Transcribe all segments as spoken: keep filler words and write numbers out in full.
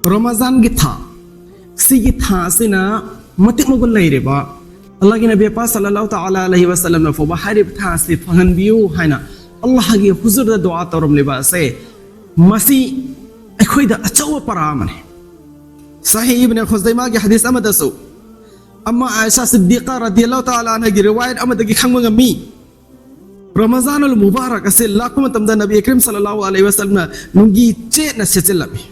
ꯔꯃꯖꯥꯟꯒꯤ ꯊꯥ, ꯁꯤꯒꯤ ꯊꯥ ꯑꯁꯤꯅ ꯃꯇꯤꯛ ꯃꯒꯨꯟ ꯂꯩꯔꯤꯕ, ꯑꯜꯂꯥꯍꯒꯤ ꯅꯕꯤ ꯄꯥꯛ ꯁꯜꯂꯜꯂꯥꯍꯨ ꯇꯥꯂꯥ ꯑꯂꯩꯍꯤ ꯋꯥꯁꯜꯂꯝꯅ ꯐꯥꯎꯕ ꯍꯥꯏꯔꯤꯕ ꯊꯥ ꯑꯁꯤ ꯐꯪꯍꯟꯕꯤꯌꯨ ꯍꯥꯏꯅ ꯑꯜꯂꯥꯍꯒꯤ ꯍꯨꯖꯨꯔꯗ ꯗꯨꯑꯥ ꯇꯧꯔꯝꯂꯤꯕ ꯑꯁꯦ, ꯃꯁꯤ ꯑꯩꯈꯣꯏꯗ ꯑꯆꯧꯕ ꯄꯔꯥ ꯑꯃꯅꯤ꯫ ꯁꯍꯤ ꯏꯕꯅ ꯈꯨꯖꯩꯃꯥꯒꯤ ꯍꯗꯤꯁ ꯑꯃꯗꯁꯨ, ꯑꯃ ꯑꯥꯏꯁꯥ ꯁꯤꯗꯤꯀꯥ ꯔꯗꯤꯌꯜꯂꯥꯍꯨ ꯇꯥꯂꯥ ꯑꯟꯍꯒꯤ ꯔꯤꯋꯥꯌꯠ ꯑꯃꯗꯒꯤ ꯈꯪꯕ ꯉꯝꯃꯤ, ꯔꯃꯖꯥꯟ ꯑꯜ ꯃꯨꯕꯥꯔꯛ ꯑꯁꯦ ꯂꯥꯛꯄ ꯃꯇꯝꯗ ꯅꯕꯤ ꯀꯔꯤꯝ ꯁꯜꯂꯜꯂꯥꯍꯨ ꯑꯂꯩꯍꯤ ꯋꯥꯁꯜꯂꯝꯅ ꯅꯨꯡꯒꯤ ꯆꯦꯠꯅ ꯁꯦꯠꯆꯤꯜꯂꯝꯃꯤ꯫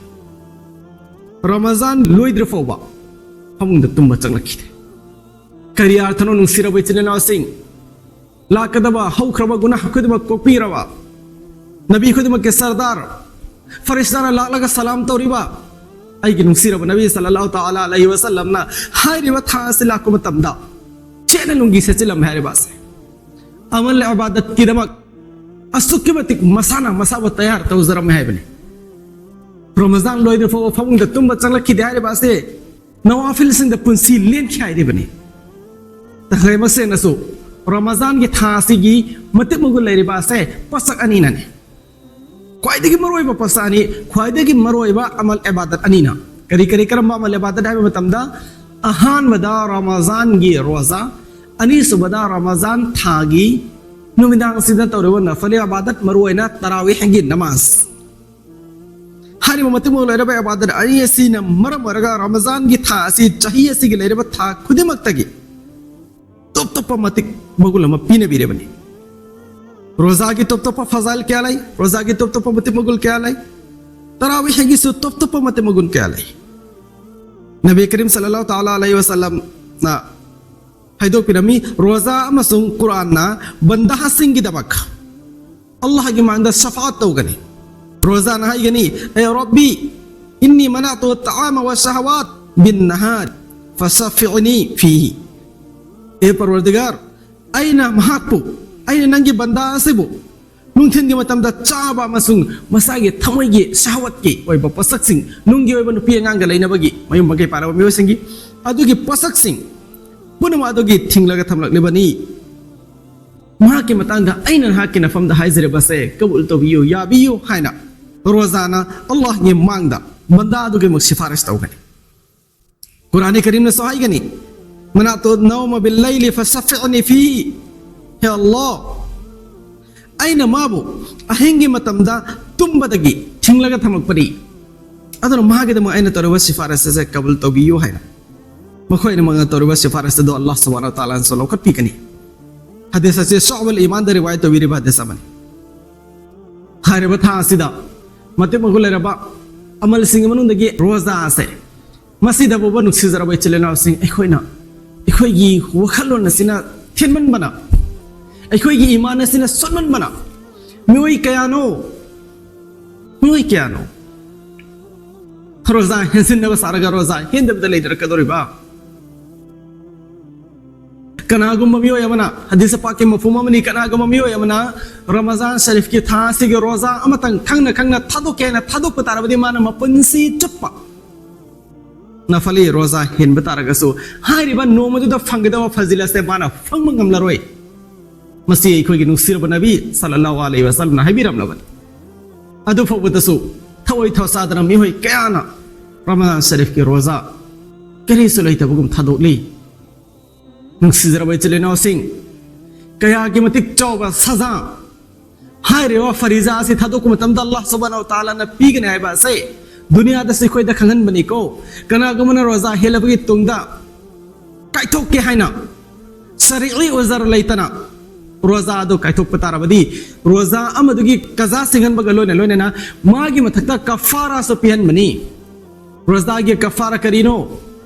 ꯔꯃꯖꯥꯟ ꯂꯣꯏꯗ꯭ꯔꯤ ꯐꯥꯎꯕ ꯐꯃꯨꯡꯗ ꯇꯨꯝꯕ ꯆꯪꯂꯛꯈꯤꯗꯦ꯫ ꯀꯔꯤ ꯑꯔꯊꯅꯣ, ꯅꯨꯡꯁꯤꯔꯕ ꯏꯆꯤꯟ ꯏꯅꯥꯎꯁꯤꯡ? ꯂꯥꯛꯀꯗꯕ ꯍꯧꯈ꯭ꯔꯕ ꯒꯨꯅꯥꯍ ꯈꯨꯗꯤꯡꯃꯛ ꯀꯣꯛꯄꯤꯔꯕ, ꯅꯕꯤ ꯈꯨꯗꯤꯡꯃꯛꯀꯤ ꯁꯔꯗꯥꯔ, ꯐꯔꯤꯁꯇꯥꯅ ꯂꯥꯛꯂꯒ ꯁꯂꯥꯝ ꯇꯧꯔꯤꯕ ꯑꯩꯒꯤ ꯅꯨꯡꯁꯤꯔꯕ ꯅꯕꯤ ꯁꯜꯂꯜꯂꯥꯍꯨ ꯇꯥꯂꯥ ꯑꯂꯩꯍꯤ ꯋꯥꯁꯜꯂꯝꯅ ꯍꯥꯏꯔꯤꯕ ꯊꯥ ꯑꯁꯤ ꯂꯥꯛꯄ ꯃꯇꯝꯗ ꯆꯦꯠꯅ ꯂꯨꯡꯒꯤ ꯁꯦꯠꯆꯤꯜꯂꯝꯃꯦ ꯍꯥꯏꯔꯤꯕ ꯑꯁꯦ, ꯑꯃꯜ ꯏꯕꯥꯗꯠꯀꯤꯗꯃꯛ ꯑꯁꯨꯛꯀꯤ ꯃꯇꯤꯛ ꯃꯁꯥꯅ ꯃꯁꯥꯕꯨ ꯇꯌꯥꯔ ꯇꯧꯖꯔꯝꯃꯦ ꯍꯥꯏꯕꯅꯤ꯫ ꯔꯃꯖꯥꯟ ꯂꯣꯏꯗ꯭ꯔꯤ ꯐꯥꯎꯕ ꯐꯃꯨꯡꯗ ꯇꯨꯝꯕ ꯆꯪꯂꯛꯈꯤꯗꯦ ꯍꯥꯏꯔꯤꯕ ꯑꯁꯦ, ꯅꯋꯥꯐꯤꯜꯁꯤꯡꯗ ꯄꯨꯟꯁꯤ ꯂꯦꯟꯈꯤ ꯍꯥꯏꯔꯤꯕꯅꯤ꯫ ꯇꯈ꯭ꯔꯦ ꯃꯁꯦꯟꯅꯁꯨ ꯔꯃꯖꯥꯟꯒꯤ ꯊꯥ ꯑꯁꯤꯒꯤ ꯃꯇꯤꯛ ꯃꯒꯨꯟ ꯂꯩꯔꯤꯕ ꯑꯁꯦ ꯄꯣꯠꯁꯛ ꯑꯅꯤꯅꯅꯤ꯫ ꯈ꯭ꯋꯥꯏꯗꯒꯤ ꯃꯔꯨꯑꯣꯏꯕ ꯄꯣꯠꯁꯛ ꯑꯅꯤ, ꯈ꯭ꯋꯥꯏꯗꯒꯤ ꯃꯔꯨꯑꯣꯏꯕ ꯑꯃꯜ ꯏꯕꯥꯗꯠ ꯑꯅꯤꯅ꯫ ꯀꯔꯤ ꯀꯔꯤ, ꯀꯔꯝꯕ ꯑꯃꯜ ꯏꯕꯥꯗꯠ ꯍꯥꯏꯕ ꯃꯇꯝꯗ, ꯑꯍꯥꯟꯕꯗ ꯔꯃꯖꯥꯟꯒꯤ ꯔꯣꯖꯥ, ꯑꯅꯤꯁꯨꯕꯗ ꯔꯃꯖꯥꯟ ꯊꯥꯒꯤ ꯅꯨꯃꯤꯗꯥꯡꯁꯤꯗ ꯇꯧꯔꯤꯕ ꯅꯐꯂꯤ ꯏꯕꯥꯗꯠ, ꯃꯔꯨꯑꯣꯏꯅ ꯇꯔꯥꯋꯤꯍꯒꯤ ꯅꯃꯥꯖ꯫ ꯍꯥꯏꯔꯤꯕ ꯃꯇꯤꯛ ꯃꯒꯨꯟ ꯂꯩꯔꯕ ꯏꯕꯥꯗꯠ ꯑꯅꯤ ꯑꯁꯤꯅ ꯃꯔꯝ ꯑꯣꯏꯔꯒ ꯔꯃꯖꯥꯟꯒꯤ ꯊꯥ ꯑꯁꯤ ꯆꯍꯤ ꯑꯁꯤꯒꯤ ꯂꯩꯔꯤꯕ ꯊꯥ ꯈꯨꯗꯤꯡꯃꯛꯇꯒꯤ ꯇꯣꯞ ꯇꯣꯞꯄ ꯃꯇꯤꯛ ꯃꯒꯨꯟ ꯑꯃ ꯄꯤꯅꯕꯤꯔꯕꯅꯤ꯫ ꯔꯣꯖꯥꯒꯤ ꯇꯣꯞ ꯇꯣꯞꯄ ꯐꯖꯥꯏꯜ ꯀꯌꯥ ꯂꯩ, ꯔꯣꯖꯥꯒꯤ ꯇꯣꯞ ꯇꯣꯞꯄ ꯃꯇꯤꯛ ꯃꯒꯨꯟ ꯀꯌꯥ ꯂꯩ, ꯇꯔꯥꯋꯤꯍꯒꯤꯁꯨ ꯇꯣꯞ ꯇꯣꯞꯄ ꯃꯇꯤꯛ ꯃꯒꯨꯟ ꯀꯌꯥ ꯂꯩ꯫ ꯅꯕꯤ ꯀꯔꯤꯝ ꯁꯜꯂꯜꯂꯥꯍꯨ ꯇꯥꯂꯥ ꯑꯂꯩꯍꯤ ꯋꯥꯁꯜꯂꯝꯅ ꯍꯥꯏꯗꯣꯛꯄꯤꯔꯝꯃꯤ, ꯔꯣꯖꯥ ꯑꯃꯁꯨꯡ ꯀꯨꯔꯥꯟꯅ ꯕꯟꯗꯥꯁꯤꯡꯒꯤꯗꯃꯛ ꯑꯜꯂꯥꯍꯒꯤ ꯃꯥꯡꯗ ꯁꯐꯥꯠ ꯇꯧꯒꯅꯤ꯫ ꯔꯣꯖꯥꯅ ꯍꯥꯏꯒꯅꯤ, "ꯑꯦ ꯔꯕꯤ, ꯏꯟꯅꯤ ꯃꯅꯥꯇꯨ ꯇꯥꯃ ꯋ ꯁꯍꯋꯥꯠ ꯕꯤꯟ ꯅꯍꯥꯔ ꯐꯁꯐꯤꯅꯤ ꯐꯤꯍꯤ"꯫ ꯑꯦ ꯄꯔꯋꯔꯗꯤꯒꯥꯔ, ꯑꯩꯅ ꯃꯍꯥꯛꯄꯨ, ꯑꯩꯅ ꯅꯪꯒꯤ ꯕꯟꯗꯥ ꯑꯁꯤꯕꯨ ꯅꯨꯡꯊꯤꯟꯒꯤ ꯃꯇꯝꯗ ꯆꯥꯕ ꯑꯃꯁꯨꯡ ꯃꯁꯥꯒꯤ ꯊꯃꯣꯏꯒꯤ ꯁꯍꯋꯠꯀꯤ ꯑꯣꯏꯕ ꯄꯣꯠꯁꯛꯁꯤꯡ, ꯅꯨꯡꯒꯤ ꯑꯣꯏꯕ ꯅꯨꯄꯤ ꯑꯉꯥꯡꯒ ꯂꯩꯅꯕꯒꯤ, ꯃꯌꯨꯝ ꯃꯀꯩ ꯄꯥꯜꯂꯕ ꯃꯤꯑꯣꯏꯁꯤꯡꯒꯤ ꯑꯗꯨꯒꯤ ꯄꯣꯠꯁꯛꯁꯤꯡ ꯄꯨꯝꯅꯃꯛ ꯑꯗꯨꯒꯤ ꯊꯤꯡꯂꯒ ꯊꯝꯂꯛꯂꯤꯕꯅꯤ꯫ ꯃꯍꯥꯛꯀꯤ ꯃꯇꯥꯡꯗ ꯑꯩꯅ ꯅꯍꯥꯛꯀꯤ ꯅꯐꯝꯗ ꯍꯥꯏꯖꯔꯤꯕꯁꯦ ꯀꯕꯨꯜ ꯇꯧꯕꯤꯌꯨ, ꯌꯥꯕꯤꯌꯨ ꯍꯥꯏꯅ ꯔꯣꯖꯥꯅ ꯑꯜꯂꯥꯍꯒꯤ ꯃꯥꯡꯗ ꯕꯟꯗꯥ ꯑꯗꯨꯒꯤꯃꯛ ꯁꯤꯐꯥꯔꯤꯁ ꯇꯧꯒꯅꯤ꯫ ꯀꯨꯔꯥꯟ ꯀꯔꯤꯝꯅꯁꯨ ꯍꯥꯏꯒꯅꯤ, "ꯃꯅꯥꯇꯨ ꯅꯧꯃ ꯕꯤꯜ ꯂꯩꯂꯤ ꯐꯁꯐꯤꯑꯅꯤ ꯐꯤꯍꯤ"꯫ ꯍꯦ ꯑꯜꯂꯥꯍ, ꯑꯩꯅ ꯃꯥꯕꯨ ꯑꯍꯤꯡꯒꯤ ꯃꯇꯝꯗ ꯇꯨꯝꯕꯗꯒꯤ ꯊꯤꯡꯂꯒ ꯊꯝꯃꯛꯄꯅꯤ, ꯑꯗꯨꯅ ꯃꯥꯒꯤꯗꯃꯛ ꯑꯩꯅ ꯇꯧꯔꯤꯕ ꯁꯤꯐꯥꯔꯤꯁ ꯑꯁꯦ ꯀꯕꯨꯜ ꯇꯧꯕꯤꯌꯨ ꯍꯥꯏꯅ꯫ ꯃꯈꯣꯏꯅ ꯃꯉꯥ ꯇꯧꯔꯤꯕ ꯁꯤꯐꯥꯔꯤꯁ ꯑꯗꯨ ꯑꯜꯂꯥꯍ ꯁꯨꯕꯍꯥꯅꯍꯨ ꯋ ꯇꯥꯂꯥꯅꯁꯨ ꯂꯧꯈꯠꯄꯤꯒꯅꯤ꯫ ꯍꯗꯤꯁ ꯑꯁꯤ ꯁꯨꯑꯕꯨꯜ ꯏꯃꯥꯟꯗ ꯔꯤꯋꯥꯌꯠ ꯇꯧꯕꯤꯔꯤꯕ ꯍꯗꯤꯁ ꯑꯃꯅꯤ꯫ ꯍꯥꯏꯔꯤꯕ ꯊꯥ ꯑꯁꯤꯗ ꯃꯇꯤꯛ ꯃꯒꯨꯟ ꯂꯩꯔꯕ ꯑꯃꯜꯁꯤꯡꯒꯤ ꯃꯅꯨꯡꯗꯒꯤ ꯔꯣꯖꯥ ꯑꯁꯦ, ꯃꯁꯤꯗ ꯐꯥꯎꯕ ꯅꯨꯡꯁꯤꯖꯔꯕ ꯏꯆꯤꯜ ꯏꯅꯥꯎꯁꯤꯡ, ꯑꯩꯈꯣꯏꯅ, ꯑꯩꯈꯣꯏꯒꯤ ꯋꯥꯈꯜꯂꯣꯟ ꯑꯁꯤꯅ ꯊꯤꯟꯃꯟꯕꯅ, ꯑꯩꯈꯣꯏꯒꯤ ꯏꯃꯥꯟ ꯑꯁꯤꯅ ꯁꯣꯟꯃꯟꯕꯅ, ꯃꯤꯑꯣꯏ ꯀꯌꯥꯅꯣ, ꯃꯤꯑꯣꯏ ꯀꯌꯥꯅꯣ ꯔꯣꯖꯥ ꯍꯦꯟꯖꯤꯟꯅꯕ ꯁꯥꯔꯒ ꯔꯣꯖꯥ ꯍꯦꯟꯗꯕꯗ ꯂꯩꯅꯔꯛꯀꯗꯧꯔꯤꯕ? ꯀꯅꯥꯒꯨꯝꯕ ꯃꯤꯑꯣꯏ ꯑꯃꯅ, ꯍꯗꯤꯁ ꯄꯥꯛꯀꯤ ꯃꯐꯍꯨꯝ ꯑꯃꯅꯤ, ꯀꯅꯥꯒꯨꯝꯕ ꯃꯤꯑꯣꯏ ꯑꯃꯅ ꯔꯃꯖꯥꯟ ꯁꯔꯤꯐꯀꯤ ꯊꯥ ꯑꯁꯤꯒꯤ ꯔꯣꯖꯥ ꯑꯃꯇꯪ ꯈꯪꯅ ꯈꯪꯅ ꯊꯥꯗꯣꯛꯀꯦ ꯍꯥꯏꯅ ꯊꯥꯗꯣꯛꯄ ꯇꯥꯔꯕꯗꯤ, ꯃꯥꯅ ꯃꯄꯨꯟꯁꯤ ꯆꯨꯞꯄ ꯅꯐꯂꯤ ꯔꯣꯖꯥ ꯍꯦꯟꯕ ꯇꯥꯔꯒꯁꯨ, ꯍꯥꯏꯔꯤꯕ ꯅꯣꯡꯃꯗꯨꯗ ꯐꯪꯒꯗꯕ ꯐꯖꯤꯜ ꯑꯁꯦ ꯃꯥꯅ ꯐꯪꯕ ꯉꯝꯂꯔꯣꯏ꯫ ꯃꯁꯤ ꯑꯩꯈꯣꯏꯒꯤ ꯅꯨꯡꯁꯤꯔꯕ ꯅꯕꯤ ꯁꯜꯂꯜꯂꯥꯍꯨ ꯑꯂꯩꯍꯤ ꯋꯁꯜꯂꯝꯅ ꯍꯥꯏꯕꯤꯔꯝꯂꯕꯅꯤ꯫ ꯑꯗꯨ ꯐꯥꯎꯕꯗꯁꯨ ꯊꯋꯥꯏ ꯊꯧꯁꯥꯗꯅ ꯃꯤꯑꯣꯏ ꯀꯌꯥꯅ ꯔꯃꯖꯥꯟ ꯁꯔꯤꯐꯀꯤ ꯔꯣꯖꯥ ꯀꯔꯤꯁꯨ ꯂꯩꯇꯕꯒꯨꯝ ꯊꯥꯗꯣꯛꯂꯤ꯫ ꯅꯨꯡꯁꯤꯖꯔꯕ ꯏꯆꯤꯜ ꯏꯅꯥꯎꯁꯤꯡ, ꯀꯌꯥꯒꯤ ꯃꯇꯤꯛ ꯆꯥꯎꯕ ꯁꯖꯥ ꯍꯥꯏꯔꯤꯕ ꯐꯔꯤꯖꯥ ꯑꯁꯤ ꯊꯥꯗꯣꯛꯄ ꯃꯇꯝꯗ ꯑꯜꯂꯥꯍ ꯁꯨꯕꯍꯥꯅꯍꯨ ꯋ ꯇꯥꯂꯥꯅ ꯄꯤꯒꯅꯤ ꯍꯥꯏꯕ ꯑꯁꯦ ꯗꯨꯅꯤꯌꯥꯗꯁꯨ ꯑꯩꯈꯣꯏꯗ ꯈꯪꯍꯟꯕꯅꯤꯀꯣ꯫ ꯀꯅꯥꯒꯨꯝꯕꯅ ꯔꯣꯖꯥ ꯍꯦꯜꯂꯕꯒꯤ ꯇꯨꯡꯗ ꯀꯥꯏꯊꯣꯛꯀꯦ ꯍꯥꯏꯅ ꯁꯔꯤꯏ ꯎꯖꯔ ꯂꯩꯇꯅ ꯔꯣꯖꯥ ꯑꯗꯨ ꯀꯥꯏꯊꯣꯛꯄ ꯇꯥꯔꯕꯗꯤ, ꯔꯣꯖꯥ ꯑꯃꯗꯨꯒꯤ ꯀꯖꯥ ꯁꯤꯡꯍꯟꯕꯒ ꯂꯣꯏꯅ ꯂꯣꯏꯅꯅ ꯃꯥꯒꯤ ꯃꯊꯛꯇ ꯀꯐꯥꯔꯥꯁꯨ ꯄꯤꯍꯟꯕꯅꯤ꯫ ꯔꯣꯖꯥꯒꯤ ꯀꯐꯥꯔꯥ ꯀꯔꯤꯅꯣ?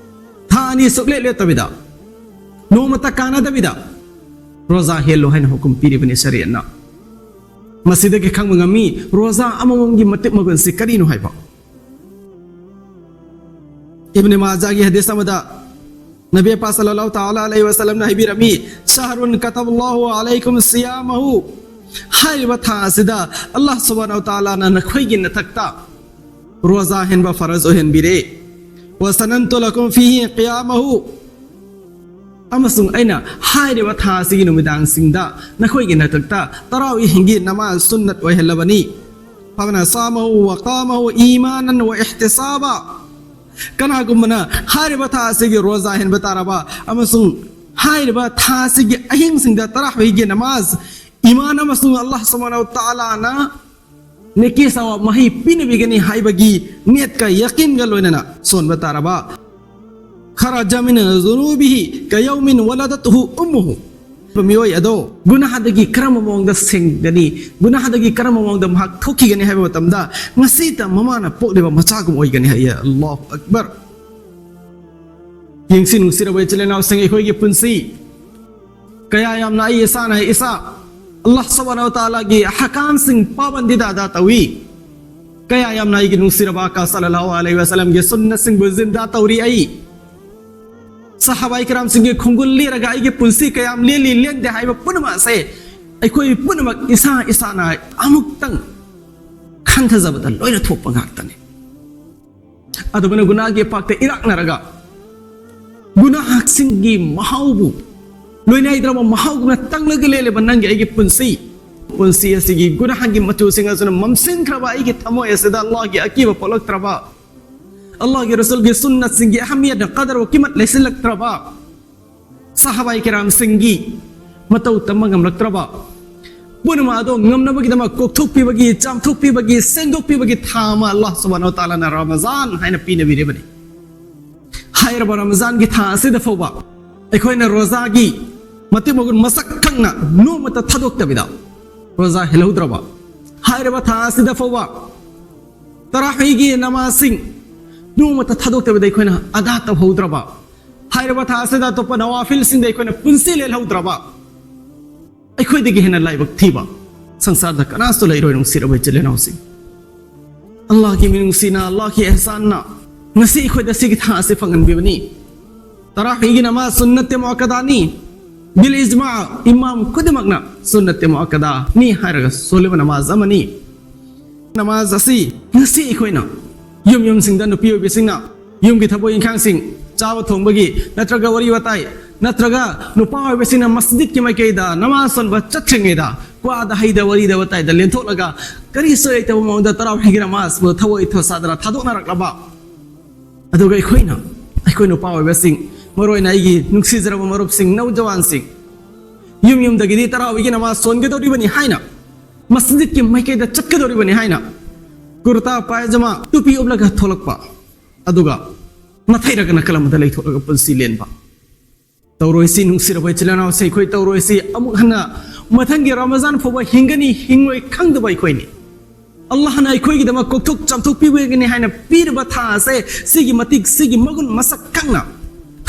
ꯊꯥ ꯑꯅꯤ ꯁꯨꯛꯂꯦꯞ ꯂꯦꯞꯇꯕꯤꯗ ꯅꯣꯡꯃꯇ ꯀꯥꯟꯅꯗꯕꯤꯗ ꯔꯣꯖꯥ ꯍꯦꯜꯂꯣ ꯍꯥꯏꯅ ꯍꯨꯀꯨꯝ ꯄꯤꯔꯤꯕꯅꯤ ꯁꯔꯤꯌꯠꯅ꯫ ꯃꯁꯤꯗꯒꯤ ꯈꯪꯕ ꯉꯝꯃꯤ ꯔꯣꯖꯥ ꯑꯃꯃꯝꯒꯤ ꯃꯇꯤꯛ ꯃꯒꯨꯟꯁꯤ ꯀꯔꯤꯅꯣ ꯍꯥꯏꯕ꯫ ꯏꯕꯅꯦ ꯃꯥꯖꯥꯒꯤ ꯍꯗꯤꯁ ꯑꯃꯗ ꯅꯕꯤ ꯄꯥꯛ ꯁꯜꯂꯜꯂꯥꯍꯨ ꯇꯥꯂꯥ ꯑꯂꯩꯍꯤ ꯋꯁꯜꯂꯝꯅ ꯍꯥꯏꯕꯤꯔꯝꯃꯤ, "ꯁꯍꯔꯨꯟ ꯀꯇꯕꯜꯂꯥꯍꯨ ꯑꯂꯩꯀꯨꯝ ꯁꯤꯌꯥꯃꯍꯨ"꯫ ꯍꯥꯏꯔꯤꯕ ꯊꯥ ꯑꯁꯤꯗ ꯑꯜꯂꯥꯍ ꯁꯨꯕꯍꯥꯅꯍꯨ ꯋ ꯇꯥꯂꯥꯅ ꯅꯈꯣꯏꯒꯤ ꯅꯊꯛꯇ ꯔꯣꯖꯥ ꯍꯦꯟꯕ ꯐꯔꯖ ꯑꯣꯏꯍꯟꯕꯤꯔꯦ꯫ "ꯋꯁꯅꯟꯇꯨ ꯂꯀꯨꯝ ꯐꯤꯍꯤ ꯀꯤꯌꯥꯃꯍꯨ"꯫ ꯑꯃꯁꯨꯡ ꯑꯩꯅ ꯍꯥꯏꯔꯤꯕ ꯊꯥ ꯑꯁꯤꯒꯤ ꯅꯨꯃꯤꯗꯥꯡꯁꯤꯡꯗ ꯅꯈꯣꯏꯒꯤ ꯅꯊꯛꯇ ꯇꯔꯥꯋꯤꯍꯤꯡꯒꯤ ꯅꯃꯥꯖ ꯁꯨꯟꯅꯠ ꯑꯣꯏꯍꯜꯂꯕꯅꯤ꯫ ꯃꯥꯅ ꯁꯥꯃꯍꯨ ꯋ ꯀꯥꯃꯍꯨ ꯏꯃꯥꯅꯟ ꯋ ꯏꯍꯇꯤꯁꯥꯕ꯫ ꯀꯅꯥꯒꯨꯝꯕꯅ ꯍꯥꯏꯔꯤꯕ ꯊꯥ ꯑꯁꯤꯒꯤ ꯔꯣꯖꯥ ꯍꯦꯟꯕ ꯇꯥꯔꯕ ꯑꯃꯁꯨꯡ ꯍꯥꯏꯔꯤꯕ ꯊꯥ ꯑꯁꯤꯒꯤ ꯑꯍꯤꯡꯁꯤꯡꯗ ꯇꯔꯥꯍꯨꯝꯗꯣꯏꯒꯤ ꯅꯃꯥꯖ, ꯏꯃꯥꯟ ꯑꯃꯁꯨꯡ ꯑꯜꯂꯥꯍ ꯁꯨꯕꯍꯥꯅꯍꯨ ꯋ ꯇꯥꯂꯥꯅ ꯅꯦꯀꯤ ꯁꯋꯥꯕ ꯃꯍꯩ ꯄꯤꯅꯕꯤꯒꯅꯤ ꯍꯥꯏꯕꯒꯤ ꯅꯤꯌꯠꯀ ꯌꯥꯀꯤꯟꯒ ꯂꯣꯏꯅꯅ ꯁꯣꯟꯕ ꯇꯥꯔꯕ, ꯈꯔꯖ ꯃꯤꯟ ꯖꯨꯅꯨꯕꯤꯍꯤ ꯀꯌꯧꯃꯤꯟ ꯋꯂꯗꯠꯍꯨ ꯎꯝꯃꯨꯍꯨ꯫ ꯃꯤꯑꯣꯏ ꯑꯗꯣ ꯒꯨꯅꯥꯍꯗꯒꯤ ꯀꯔꯝꯕ ꯃꯑꯣꯡꯗ ꯁꯦꯡꯒꯅꯤ, ꯒꯨꯅꯥꯍꯗꯒꯤ ꯀꯔꯝꯕ ꯃꯑꯣꯡꯗ ꯃꯍꯥꯛ ꯊꯣꯛꯈꯤꯒꯅꯤ ꯍꯥꯏꯕ ꯃꯇꯝꯗ, ꯉꯁꯤꯇ ꯃꯃꯥꯅ ꯄꯣꯛꯂꯤꯕ ꯃꯆꯥꯒꯨꯝ ꯑꯣꯏꯒꯅꯤ ꯍꯥꯏꯌꯦ꯫ ꯑꯜꯂꯥꯍꯨ ꯑꯛꯕꯔ꯫ ꯌꯦꯡꯁꯤ, ꯅꯨꯡꯁꯤꯔꯕ ꯏꯆꯤꯜ ꯏꯅꯥꯎꯁꯤꯡ, ꯑꯩꯈꯣꯏꯒꯤ ꯄꯨꯟꯁꯤ ꯀꯌꯥ ꯌꯥꯝꯅ ꯑꯩ ꯏꯁꯥꯅ ꯏꯁꯥ ꯑꯜꯂꯥꯍ ꯁꯨꯕꯍꯥꯅꯍꯨ ꯋ ꯇꯥꯂꯥꯒꯤ ꯑꯍꯀꯥꯝꯁꯤꯡ ꯄꯥꯕꯟꯗꯤꯗ ꯑꯗꯥ ꯇꯧꯏ꯫ ꯀꯌꯥ ꯌꯥꯝꯅ ꯑꯩꯒꯤ ꯅꯨꯡꯁꯤꯔꯕ ꯑꯀꯥ ꯁꯜꯂꯜꯂꯥꯍꯨ ꯑꯂꯩꯍꯤ ꯋꯁꯜꯂꯝꯒꯤ ꯁꯨꯟꯅꯠꯁꯤꯡꯕꯨ ꯖꯤꯟꯗꯥ ꯇꯧꯔꯤ ꯑꯩ꯫ ꯁꯍꯥꯕꯥꯏ ꯀꯤꯔꯥꯝꯁꯤꯡꯒꯤ ꯈꯣꯡꯒꯨꯜ ꯂꯤꯔꯒ ꯑꯩꯒꯤ ꯄꯨꯟꯁꯤ ꯀꯌꯥꯝ ꯂꯦꯜꯂꯤ ꯂꯦꯟꯗꯦ ꯍꯥꯏꯕ ꯄꯨꯝꯅꯃꯛ ꯑꯁꯦ ꯑꯩꯈꯣꯏ ꯄꯨꯝꯅꯃꯛ ꯏꯁꯥ ꯏꯁꯥꯅ ꯑꯃꯨꯛꯇꯪ ꯈꯟꯊꯖꯕꯗ ꯂꯣꯏꯅ ꯊꯣꯛꯄ ꯉꯥꯛꯇꯅꯤ꯫ ꯑꯗꯨꯃꯥꯏꯅ ꯒꯨꯅꯥꯒꯤ ꯄꯥꯛꯇ ꯏꯔꯥꯛꯅꯔꯒ ꯒꯨꯅꯥꯁꯤꯡꯒꯤ ꯃꯍꯥꯎꯕꯨ ꯂꯣꯏꯅꯥꯏꯗ꯭ꯔꯕ ꯃꯍꯥꯎꯒꯨꯝꯅ ꯇꯪꯂꯒ ꯂꯦꯜꯂꯤꯕ ꯅꯪꯒꯤ ꯑꯩꯒꯤ ꯄꯨꯟꯁꯤ, ꯄꯨꯟꯁꯤ ꯑꯁꯤꯒꯤ ꯒꯨꯅꯥꯒꯤ ꯃꯆꯨꯁꯤꯡ ꯑꯁꯤꯅ ꯃꯝꯁꯤꯟꯈ꯭ꯔꯕ ꯑꯩꯒꯤ ꯊꯃꯣꯏ ꯑꯁꯤꯗ ꯑꯜꯂꯥꯍꯒꯤ ꯑꯀꯤꯕ ꯄꯣꯛꯂꯛꯇ꯭ꯔꯕ, ꯑꯜꯂꯥꯍꯒꯤ ꯔꯁꯨꯜꯒꯤ ꯁꯨꯟꯅꯠꯁꯤꯡꯒꯤ ꯑꯍꯃꯤꯌꯠꯅ ꯀꯗꯔ ꯋꯥ ꯀꯤꯃꯠ ꯂꯩꯁꯤꯜꯂꯛꯇ꯭ꯔꯕ, ꯁꯍꯥꯕꯥꯏ ꯀꯤꯔꯥꯝꯁꯤꯡꯒꯤ ꯃꯇꯧ ꯇꯝꯕ ꯉꯝꯂꯛꯇ꯭ꯔꯕ, ꯄꯨꯝꯅꯃꯛ ꯑꯗꯣ ꯉꯝꯅꯕꯒꯤꯗꯃꯛ ꯀꯣꯛꯊꯣꯛꯄꯤꯕꯒꯤ, ꯆꯥꯝꯊꯣꯛꯄꯤꯕꯒꯤ, ꯁꯦꯡꯗꯣꯛꯄꯤꯕꯒꯤ ꯊꯥ ꯑꯃ ꯑꯜꯂꯥꯍ ꯁꯨꯕꯍꯥꯅꯍꯨ ꯋ ꯇꯥꯂꯥꯅ ꯔꯃꯖꯥꯟ ꯍꯥꯏꯅ ꯄꯤꯅꯕꯤꯔꯤꯕꯅꯤ꯫ ꯍꯥꯏꯔꯤꯕ ꯔꯃꯖꯥꯟꯒꯤ ꯊꯥ ꯑꯁꯤꯗ ꯐꯥꯎꯕ ꯑꯩꯈꯣꯏꯅ ꯔꯣꯖꯥꯒꯤ ꯃꯇꯤꯛ ꯃꯒꯨꯟ ꯃꯁꯛ ꯈꯪꯅ ꯅꯣꯡꯃꯇ ꯊꯥꯗꯣꯛꯇꯕꯤꯗ ꯔꯣꯖꯥ ꯍꯦꯜꯍꯧꯗ꯭ꯔꯕ, ꯍꯥꯏꯔꯤꯕ ꯊꯥ ꯑꯁꯤꯗ ꯐꯥꯎꯕ ꯇꯔꯥꯍꯨꯝꯗꯣꯏꯒꯤ ꯅꯃꯥꯖꯁꯤꯡ ꯅꯣꯡꯃꯇ ꯊꯥꯗꯣꯛꯇꯕꯤꯗ ꯑꯩꯈꯣꯏꯅ ꯑꯗꯥ ꯇꯧꯍꯧꯗ꯭ꯔꯕ, ꯍꯥꯏꯔꯤꯕ ꯊꯥ ꯑꯁꯤꯗ ꯑꯇꯣꯞꯄ ꯅꯋꯥꯐꯤꯜꯁꯤꯡꯗ ꯑꯩꯈꯣꯏꯅ ꯄꯨꯟꯁꯤ ꯂꯦꯜꯍꯧꯗ꯭ꯔꯕ, ꯑꯩꯈꯣꯏꯗꯒꯤ ꯍꯦꯟꯅ ꯂꯥꯏꯕꯛ ꯊꯤꯕ ꯁꯪꯁꯥꯔꯗ ꯀꯅꯥꯁꯨ ꯂꯩꯔꯣꯏ, ꯅꯨꯡꯁꯤꯔꯕ ꯏꯆꯤꯜ ꯏꯅꯥꯎꯁꯤꯡ꯫ ꯑꯜꯂꯥꯍꯒꯤ ꯃꯤꯅꯨꯡꯁꯤꯅ, ꯑꯜꯂꯥꯍꯒꯤ ꯑꯦꯍꯁꯥꯟꯅ ꯉꯁꯤ ꯑꯩꯈꯣꯏꯗ ꯁꯤꯒꯤ ꯊꯥ ꯑꯁꯤ ꯐꯪꯍꯟꯕꯤꯕꯅꯤ꯫ ꯇꯔꯥꯍꯨꯝꯗꯣꯏꯒꯤ ꯅꯃꯥꯖ ꯁꯨꯟꯅꯠꯇꯦ ꯃꯨꯑꯛꯀꯗꯥꯅꯤ꯫ ꯕꯤꯜ ꯏꯖꯃꯥ, ꯏꯃꯥꯝ ꯈꯨꯗꯤꯡꯃꯛꯅ ꯁꯨꯟꯅꯠꯇꯦ ꯃꯨꯑꯛꯀꯗꯥꯅꯤ ꯍꯥꯏꯔꯒ ꯁꯣꯜꯂꯤꯕ ꯅꯃꯥꯖ ꯑꯃꯅꯤ꯫ ꯅꯃꯥꯖ ꯑꯁꯤ ꯉꯁꯤ ꯑꯩꯈꯣꯏꯅ ꯌꯨꯝ ꯌꯨꯝꯁꯤꯡꯗ ꯅꯨꯄꯤ ꯑꯣꯏꯕꯤꯁꯤꯡꯅ ꯌꯨꯝꯒꯤ ꯊꯕꯛ ꯏꯪꯈꯥꯡꯁꯤꯡ, ꯆꯥꯕ ꯊꯣꯡꯕꯒꯤ ꯅꯠꯇ꯭ꯔꯒ ꯋꯥꯔꯤ ꯋꯥꯇꯥꯏ, ꯅꯠꯇ꯭ꯔꯒ ꯅꯨꯄꯥ ꯑꯣꯏꯕꯁꯤꯡꯅ ꯃꯁꯖꯤꯗꯀꯤ ꯃꯥꯏꯀꯩꯗ ꯅꯃꯥꯖ ꯁꯣꯟꯕ ꯆꯠꯇ꯭ꯔꯤꯉꯩꯗ ꯋꯥꯗ ꯍꯩꯗ ꯋꯥꯔꯤꯗ ꯋꯥꯇꯥꯏꯗ ꯂꯦꯟꯊꯣꯛꯂꯒ ꯀꯔꯤꯁꯨ ꯂꯩꯇꯕ ꯃꯑꯣꯡꯗ ꯇꯔꯥꯎ ꯍꯩꯒꯤꯔ ꯃꯥꯁꯕꯨ ꯊꯋꯥꯏ ꯊꯧꯁꯥꯗꯅ ꯊꯥꯗꯣꯛꯅꯔꯛꯂꯕ꯫ ꯑꯗꯨꯒ ꯑꯩꯈꯣꯏꯅ, ꯑꯩꯈꯣꯏ ꯅꯨꯄꯥ ꯑꯣꯏꯕꯁꯤꯡ, ꯃꯔꯨ ꯑꯣꯏꯅ ꯑꯩꯒꯤ ꯅꯨꯡꯁꯤꯖꯔꯕ ꯃꯔꯨꯞꯁꯤꯡ, ꯅꯧꯖꯋꯥꯟꯁꯤꯡ, ꯌꯨꯝ ꯌꯨꯝꯗꯒꯤꯗꯤ ꯇꯔꯥꯎ ꯍꯩꯒꯤ ꯅꯃꯥꯖ ꯁꯣꯟꯒꯗꯧꯔꯤꯕꯅꯤ ꯍꯥꯏꯅ, ꯃꯁꯖꯤꯗꯀꯤ ꯃꯥꯏꯀꯩꯗ ꯆꯠꯀꯗꯧꯔꯤꯕꯅꯤ ꯍꯥꯏꯅ, ꯀꯨꯔꯇꯥ ꯄꯥꯏꯖꯃꯥ ꯇꯨꯄꯤ ꯎꯞꯂꯒ ꯊꯣꯛꯂꯛꯄ, ꯑꯗꯨꯒ ꯅꯥꯊꯩꯔꯒ ꯅꯥꯀꯜ ꯑꯃꯗ ꯂꯩꯊꯣꯛꯂꯒ ꯄꯨꯟꯁꯤ ꯂꯦꯟꯕ꯫ ꯇꯧꯔꯣꯏꯁꯤ, ꯅꯨꯡꯁꯤꯔꯕ ꯏꯆꯤꯜ ꯏꯅꯥꯎꯁꯦ, ꯑꯩꯈꯣꯏ ꯇꯧꯔꯣꯏꯁꯤ꯫ ꯑꯃꯨꯛ ꯍꯟꯅ ꯃꯊꯪꯒꯤ ꯔꯃꯖꯥꯟ ꯐꯥꯎꯕ ꯍꯤꯡꯒꯅꯤ ꯍꯤꯡꯂꯣꯏ ꯈꯪꯗꯕ ꯑꯩꯈꯣꯏꯅꯤ꯫ ꯑꯜꯂꯥꯍꯅ ꯑꯩꯈꯣꯏꯒꯤꯗꯃꯛ ꯀꯣꯛꯊꯣꯛ ꯆꯥꯝꯊꯣꯛꯄꯤꯕꯒꯤꯅꯤ ꯍꯥꯏꯅ ꯄꯤꯔꯤꯕ ꯊꯥ ꯑꯁꯦ, ꯁꯤꯒꯤ ꯃꯇꯤꯛ, ꯁꯤꯒꯤ ꯃꯒꯨꯟ ꯃꯁꯛ ꯈꯪꯅ,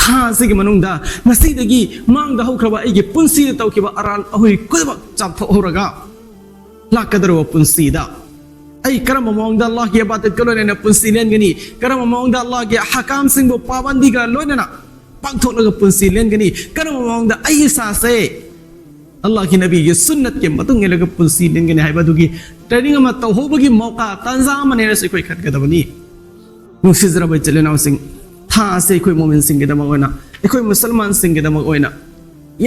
ꯊꯥ ꯑꯁꯤꯒꯤ ꯃꯅꯨꯡꯗ ꯉꯁꯤꯗꯒꯤ ꯃꯥꯡꯗ ꯍꯧꯈ꯭ꯔꯕ ꯑꯩꯒꯤ ꯄꯨꯟꯁꯤꯗ ꯇꯧꯈꯤꯕ ꯑꯔꯥꯟ ꯑꯍꯣꯏ ꯈꯨꯗꯤꯡꯃꯛ ꯆꯥꯝꯊꯣꯛꯍꯧꯔꯒ, ꯂꯥꯛꯀꯗꯧꯔꯕ ꯄꯨꯟꯁꯤꯗ ꯑꯩ ꯀꯔꯝꯕ ꯃꯑꯣꯡꯗ ꯑꯜꯂꯥꯍꯒꯤ ꯏꯕꯥꯗꯠꯀ ꯂꯣꯏꯅꯅ ꯄꯨꯟꯁꯤ ꯂꯦꯟꯒꯅꯤ, ꯀꯔꯝꯕ ꯃꯑꯣꯡꯗ ꯑꯜꯂꯥꯍꯒꯤ ꯑꯍꯀꯥꯝꯁꯤꯡꯕꯨ ꯄꯥꯕꯟꯗꯤꯒ ꯂꯣꯏꯅꯅ ꯄꯥꯡꯊꯣꯛꯂꯒ ꯄꯨꯟꯁꯤ ꯂꯦꯟꯒꯅꯤ, ꯀꯔꯝꯕ ꯃꯑꯣꯡꯗ ꯑꯩ ꯏꯁꯥꯁꯦ ꯑꯜꯂꯥꯍꯒꯤ ꯅꯕꯤꯒꯤ ꯁꯨꯟꯅꯠꯀꯤ ꯃꯇꯨꯡ ꯏꯜꯂꯒ ꯄꯨꯟꯁꯤ ꯂꯦꯟꯒꯅꯤ ꯍꯥꯏꯕ ꯑꯗꯨꯒꯤ training ꯑꯃ ꯇꯧꯍꯧꯕꯒꯤ ꯃꯧꯀꯥ ꯇꯥꯟꯖꯥ ꯑꯃꯅꯦꯅꯁꯨ ꯑꯩꯈꯣꯏ ꯈꯟꯒꯗꯕꯅꯤ꯫ ꯅꯨꯡꯁꯤꯖꯔꯕ ꯏꯆꯤꯜ ꯏꯅꯥꯎꯁꯤꯡ, ꯊꯥ ꯑꯁꯤ ꯑꯩꯈꯣꯏ ꯃꯣꯃꯤꯟꯁꯤꯡꯒꯤꯗꯃꯛ ꯑꯣꯏꯅ, ꯑꯩꯈꯣꯏ ꯃꯨꯁꯜꯃꯥꯟꯁꯤꯡꯒꯤꯗꯃꯛ ꯑꯣꯏꯅ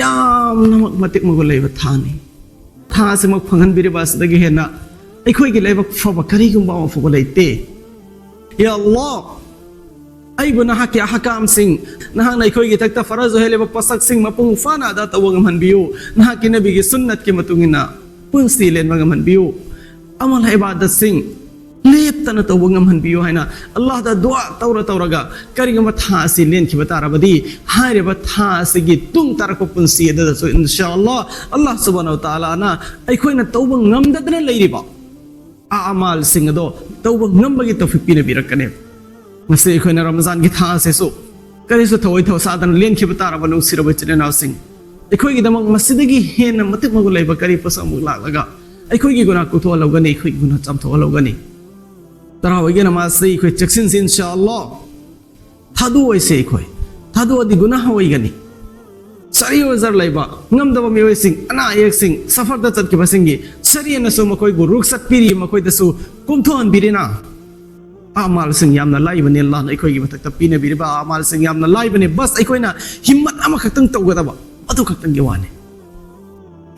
ꯌꯥꯝꯅꯃꯛ ꯃꯇꯤꯛ ꯃꯒꯨꯟ ꯂꯩꯕ ꯊꯥꯅꯤ꯫ ꯊꯥ ꯑꯁꯤꯃꯛ ꯐꯪꯍꯟꯕꯤꯔꯤꯕ ꯑꯁꯤꯗꯒꯤ ꯍꯦꯟꯅ ꯑꯩꯈꯣꯏꯒꯤ ꯂꯥꯏꯕꯛ ꯐꯕ ꯀꯔꯤꯒꯨꯝꯕ ꯑꯃ ꯐꯥꯎꯕ ꯂꯩꯇꯦ꯫ ꯌꯥ ꯑꯜꯂꯥꯍ, ꯑꯩꯕꯨ ꯅꯍꯥꯛꯀꯤ ꯑꯍꯀꯥꯝꯁꯤꯡ, ꯅꯍꯥꯛꯅ ꯑꯩꯈꯣꯏꯒꯤ ꯊꯛꯇ ꯐꯔꯖ ꯑꯣꯏꯍꯜꯂꯤꯕ ꯄꯣꯠꯁꯛꯁꯤꯡ ꯃꯄꯨꯡ ꯐꯥꯅ ꯑꯗꯥ ꯇꯧꯕ ꯉꯝꯍꯟꯕꯤꯌꯨ꯫ ꯅꯍꯥꯛꯀꯤ ꯅꯕꯤꯒꯤ ꯁꯨꯟꯅꯠꯀꯤ ꯃꯇꯨꯡ ꯏꯟꯅ ꯄꯨꯟꯁꯤ ꯂꯦꯟꯕ ꯉꯝꯍꯟꯕꯤꯌꯨ꯫ ꯑꯃꯜ ꯏꯕꯥꯗꯠꯁꯤꯡ ꯂꯦꯞꯇꯅ ꯇꯧꯕ ꯉꯝꯍꯟꯕꯤꯌꯨ ꯍꯥꯏꯅ ꯑꯜꯂꯥꯍꯗ ꯗꯨꯋꯥ ꯇꯧꯔ ꯇꯧꯔꯒ ꯀꯔꯤꯒꯨꯝꯕ ꯊꯥ ꯑꯁꯤ ꯂꯦꯟꯈꯤꯕ ꯇꯥꯔꯕꯗꯤ, ꯍꯥꯏꯔꯤꯕ ꯊꯥ ꯑꯁꯤꯒꯤ ꯇꯨꯡ ꯇꯥꯔꯛꯄ ꯄꯨꯟꯁꯤ ꯑꯗꯨꯗꯁꯨ ꯏꯟꯁꯥ ꯑꯜꯂꯥꯍ, ꯑꯜꯂꯥꯍ ꯁꯨꯕꯍꯥꯅꯍꯨ ꯋ ꯇꯥꯂꯥꯅ ꯑꯩꯈꯣꯏꯅ ꯇꯧꯕ ꯉꯝꯗꯗꯅ ꯂꯩꯔꯤꯕ ꯑꯃꯥꯜꯁꯤꯡ ꯑꯗꯣ ꯇꯧꯕ ꯉꯝꯕꯒꯤ ꯇꯧꯐꯤꯛ ꯄꯤꯅꯕꯤꯔꯛꯀꯅꯤ꯫ ꯉꯁꯤ ꯑꯩꯈꯣꯏꯅ ꯔꯃꯖꯥꯟꯒꯤ ꯊꯥ ꯑꯁꯤꯁꯨ ꯀꯔꯤꯁꯨ ꯊꯧꯑꯣꯏ ꯊꯧꯁꯥꯗꯅ ꯂꯦꯟꯈꯤꯕ ꯇꯥꯔꯕ ꯅꯨꯡꯁꯤꯔꯕ ꯏꯆꯤꯜ ꯏꯅꯥꯎꯁꯤꯡ, ꯑꯩꯈꯣꯏꯒꯤꯗꯃꯛ ꯃꯁꯤꯗꯒꯤ ꯍꯦꯟꯅ ꯃꯇꯤꯛ ꯃꯒꯨꯟ ꯂꯩꯕ ꯀꯔꯤ ꯄꯣꯠꯁꯛ ꯑꯃꯨꯛ ꯂꯥꯛꯂꯒ ꯑꯩꯈꯣꯏꯒꯤ ꯒꯨꯅꯥ ꯀꯣꯛꯊꯣꯛꯍꯜꯍꯧꯒꯅꯤ, ꯑꯩꯈꯣꯏꯒꯤ ꯒꯨꯅꯥ ꯆꯥꯝꯊꯣꯛꯍꯜꯍꯧꯒꯅꯤ? ꯇꯔꯥꯎ ꯍꯩꯒꯤ ꯅꯃꯥꯖꯁꯤ ꯑꯩꯈꯣꯏ ꯆꯦꯛꯁꯤꯟꯁꯤ ꯏꯟꯁꯥ ꯑꯜꯂꯥꯍ꯫ ꯊꯥꯗꯣꯛꯑꯣꯏꯁꯦ ꯑꯩꯈꯣꯏ, ꯊꯥꯗꯣꯛꯑꯗꯤ ꯒꯨꯅꯥ ꯑꯣꯏꯒꯅꯤ꯫ ꯁꯔꯤ ꯑꯣꯖꯔ ꯂꯩꯕ ꯉꯝꯗꯕ ꯃꯤꯑꯣꯏꯁꯤꯡ, ꯑꯅꯥ ꯑꯌꯦꯛꯁꯤꯡ, ꯁꯐꯔꯗ ꯆꯠꯈꯤꯕꯁꯤꯡꯒꯤ ꯁꯔꯤꯅꯁꯨ ꯃꯈꯣꯏꯕꯨ ꯔꯨꯛꯁꯠ ꯄꯤꯔꯤ, ꯃꯈꯣꯏꯗꯁꯨ ꯀꯣꯝꯊꯣꯛꯍꯟꯕꯤꯔꯤꯅ꯫ ꯑꯃꯥꯜꯁꯤꯡ ꯌꯥꯝꯅ ꯂꯥꯏꯕꯅꯤ, ꯑꯜꯂꯥꯍꯅ ꯑꯩꯈꯣꯏꯒꯤ ꯃꯊꯛꯇ ꯄꯤꯅꯕꯤꯔꯤꯕ ꯑꯃꯥꯜꯁꯤꯡ ꯌꯥꯝꯅ ꯂꯥꯏꯕꯅꯤ꯫ ꯕꯁ ꯑꯩꯈꯣꯏꯅ ꯍꯤꯝꯃꯠ ꯑꯃꯈꯛꯇꯪ ꯇꯧꯒꯗꯕ, ꯑꯗꯨ ꯈꯛꯇꯪꯒꯤ ꯋꯥꯅꯤ꯫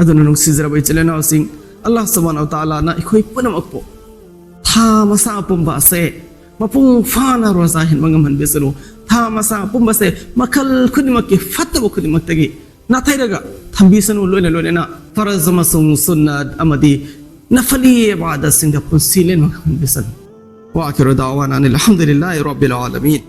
ꯑꯗꯨꯅ ꯅꯨꯡꯁꯤꯖꯔꯕ ꯏꯆꯤꯜ ꯏꯅꯥꯎꯁꯤꯡ, ꯑꯜꯂꯥꯍ ꯁꯨꯕꯍꯥꯅꯍꯨ ꯋ ꯇꯥꯂꯥꯅ ꯑꯩꯈꯣꯏ ꯄꯨꯝꯅꯃꯛꯄꯨ ꯊꯥ ꯃꯁꯥ ꯄꯨꯝꯕ ꯑꯁꯦ ꯃꯄꯨꯡ ꯐꯥꯅ ꯔꯣꯖꯥ ꯍꯦꯟꯕ ꯉꯝꯍꯟꯕꯤꯁꯅꯨ꯫ ꯊꯥ ꯃꯁꯥ ꯄꯨꯝꯕꯁꯦ ꯃꯈꯜ ꯈꯨꯗꯤꯡꯃꯛꯀꯤ ꯐꯠꯇꯕ ꯈꯨꯗꯤꯡꯃꯛꯇꯒꯤ ꯅꯥꯊꯩꯔꯒ ꯊꯝꯕꯤꯁꯅꯨ꯫ ꯂꯣꯏꯅ ꯂꯣꯏꯅꯅ ꯐꯔꯖ ꯑꯃꯁꯨꯡ ꯁꯨꯟꯅꯠ ꯑꯃꯗꯤ ꯅꯐꯂꯤ ꯏꯕꯥꯗꯠꯁꯤꯡꯗ ꯄꯨꯟꯁꯤ ꯂꯦꯟꯕ ꯉꯝꯍꯟꯕꯤꯁꯅꯨ꯫ وآخر دعوانا أن الحمد لله رب العالمين.